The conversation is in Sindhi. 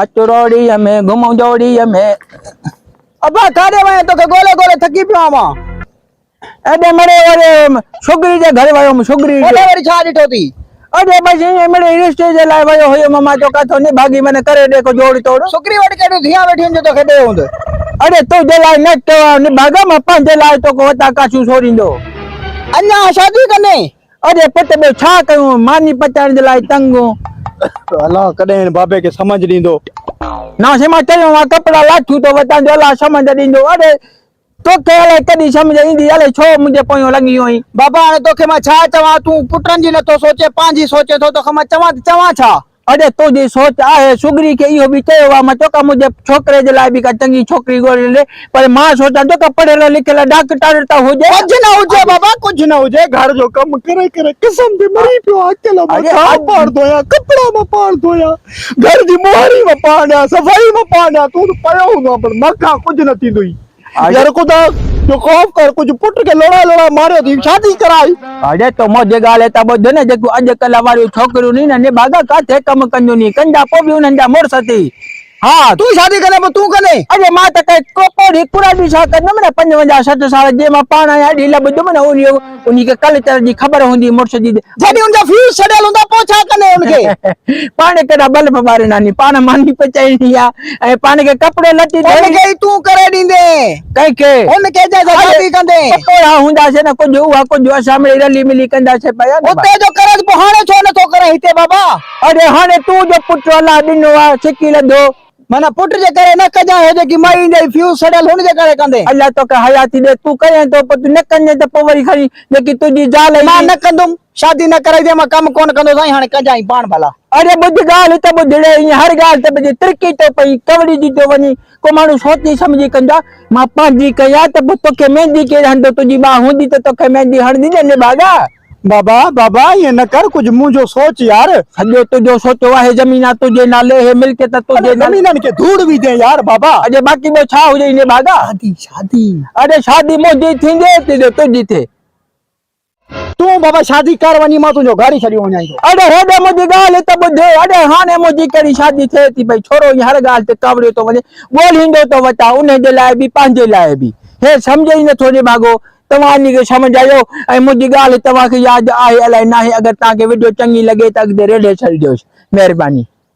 اچ روڙيء ۾ گهمون جوڙيء ۾. ابا ڪاڏي وئين توکي ڳولي ڳولي ٿڪي پيو آهيان مان. اڏي مڙي وري ڇوڪري جي گهر ويو هوم ڇوڪري جي. اوڏي وري ڇا ڏٺو ٿي؟ اڏي بس ائين مڙئي رشتي جي لاء ويو هيم مان چيو ڪاٿو نڀاڳي من ڪري ڏي ڪو جوڙ توڙ. ڇوڪري وٽ ڪهڙيون ڌيئان ويٺيون آهن جو توکي ڏي هوند. اڙي تنهنجي لاء نه ڪيو آهي نڀاڳا مان پنهنجي لاء توکو وتان ڪاڇيون سوريندو. اڃا شادي ڪندين؟ اڙي پٽ ٻيو ڇا ڪيون ماني پچائڻ جي لاء تنگ. الله ڪڏهن هن بابي کي سمجهه ڏيندو. نه سائين مان چيو مان ڪپڙا لاٿيون تو وتان جو الله سمجهه ڏيندو. اڙي توکي الائي ڪڏهن سمجهه ايندي الائي ڇو منهنجي پويون لڳي وئين. بابا هاڻي توکي مان ڇا چوان تون پٽن جي نٿو سوچين پنهنجي سوچين ٿو توکي مان چوان ته چوان ڇا. اڙي تنهنجي سوچ آهي سگري کي اهو به چيو آ مان چيو ڪا منهنجي ڇوڪري جي لاء به ڪا چڱي ڇوڪري ڳولي ڏي پر مان سوچان ٿو ڪا پڙهيل لکيل ڊاڪٽر ته هجي. ڪجهه نه هجي بابا ڪجهه نه هجي گهر جو ڪم ڪري ڪري قسم the مري پيو آ اڪيلو مان ٿانء پاڻ ڌويان ڪپڙا مان پاڻ ڌويان گهر جي ٻوهاري مان پاڻ ڏيان صفائي مان پاڻ ڏيان تون ته پيو هوندو آ پر مان کان ڪجهه نه ٿيندو ئي. يار خدا جو خوف ڪر ڪجهه پٽ کي لوڙائي لوڙائي ماريو اٿئي شادي ڪرائي. اڙي تو منهنجي ڳالهه ته ٻڌ نه جيڪيون اڄ ڪلهه واريون ڇوڪريون ني نه نڀاڳا ڪاٿي ڪم ڪنديون ني ڪندا پوء به انهن جا مڙس ٿي ها. تون شادي ڪندين پوء تون ڪندين. اڙي مان ته ڪنهن ڪو پوڙهي ڪراڙي سان ڪندم نه 55 60 سال جي مان پاڻ آهيان اهڙي لڀندم نه انهي انهي کي ڪلچر جي خبر هوندي مڙس جي. جڏهن ان جا فيوز ڇڏيل هوندا پوء ڇا ڪندين ان کي. پاڻ ڪيڏا بلف ٻاريندا ني پاڻ ماني پچائڻي آ ۽ پاڻ کي ڪپڙو لٽي ان ڌوئي. کي ئي تون ڪري ڏيندين. ڪنهن کي؟ ان کي جنهن سان شادي ڪندين. پوڙها هونداسين نه ڪجهه اها ڪجهه اسان مڙئي رلي ملي ڪنداسين پيا نه. اتي جو ڪرين پوء هاڻي ڇو نٿو ڪرين هتي بابا. اڙي هاڻي تون جو پٽ الله ڏنو آ سڪي لڌو. معنيٰ پٽ جي ڪري نه ڪجانء هي جيڪي مئي ايندئي فيوز سڙيل هن جي ڪري ڪندين. الله توکي حياتي ڏي تون ڪرين ٿو پوء تون نه ڪندين ته پوء وري کڻي جيڪي تنهنجي زال ايندي. مان نه ڪندم شادي نه ڪرائيندين مان ڪم ڪونه ڪندو سائين هاڻي ڪجانء پاڻ ڀلا. اڙي ٻڌ ڳالهه ته ٻڌ ڙي ائين هر ڳالهه ته ٻڌي ترڪي ٿو پئين ڪوڙجي ٿو وڃين ڪو ماڻهو سوچي سمجهي ڪندو آ مان پنهنجي ڪيان ته پوء توکي ميندي ڪير هڻندو تنهنجي ٻانهن هوندي ته توکي ميندي هڻندي نه نڀاڳا. بابا بابا ائين نه ڪر ڪجهه منهنجو سوچ يار. سڄو تنهنجو سوچو آهي زمينان تنهنجي نالي هي ملڪيت تنهنجي نالي. زمينن کي ڌوڙ وجهين يار بابا. اڙي باقي ٻيو ڇا هجئي نڀاڳا. شادي شادي. اڙي شادي منهنجي ٿيندي تنهنجو تنهنجي ٿئي. تون بابا شادي ڪر وڃي مان تنهنجو گهر ئي ڇڏي وڃان ٿو. اڙي هيڏي منهنجي ڳالهه ته ٻڌ اڙي هاڻي منهنجي ڪهڙي شادي ٿئي ٿي پئي ڇورو ائين هر ڳالهه تي ڪاوڙيو ٿو وڃي ڳولهيندو ٿو وتان انهي جي لاء به پنهنجي لاء به هي سمجهي ئي نٿو نڀاڳو توهان انهي کي سمجهايو ۽ منهنجي ڳالهه توهان کي ياد آهي الائي ناهي اگر توهان کي وڊيو چڱي لڳي ته اڳتي ريڙهي ڇڏجوس مهرباني.